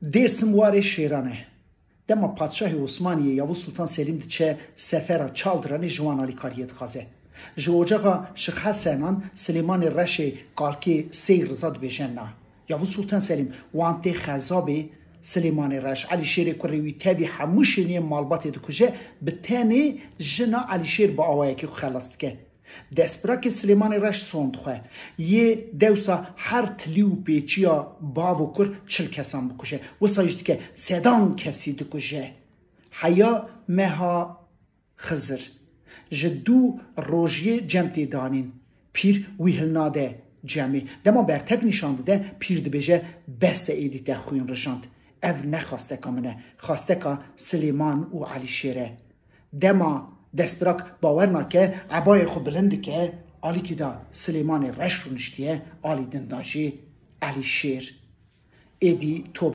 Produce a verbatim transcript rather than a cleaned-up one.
Dêrsim warê şêran e. Dema Padşahê Osmaniyê Yavuz Sultan Selîm diçe sefera Çaldiranê ji wan alîkariyê dixwaze. Ji ocaxa Şix Hesenan Silêmanê Reşê kalkê Sey Riza dibêje na. Yavuz Sultan Selîm wan tê xezabê Silêmanê Reş, Elî Şêrê kurê wî tevî hemû şêniyê malbatê dikuje, bi tenê jina Elî Şêr bi awayekî xwe xelas dike. Destbirakê Silêmanê Reş sond xwe. Yê dewsa her tilî û pêçiya bav û kur çil kesan bikuje. Wisa jî dike sedan kesî dikuje. Heya meha Xizir. Ji dû rojiyê cem tê danîn. Pîr wî hilnade cemê. Dema bertev nîşan dide, pîr dibêje, bes e, êdî te xwîn rijand. Ev ne xwasteka min e. Xwasteka Silêman û Elî Şêr e. Dema destbirak bawer nake, ebayê xwe bilind dike, alîkî da Silêmanê Reş rûniştiye, alî din da jî Elî Şêr. Êdî to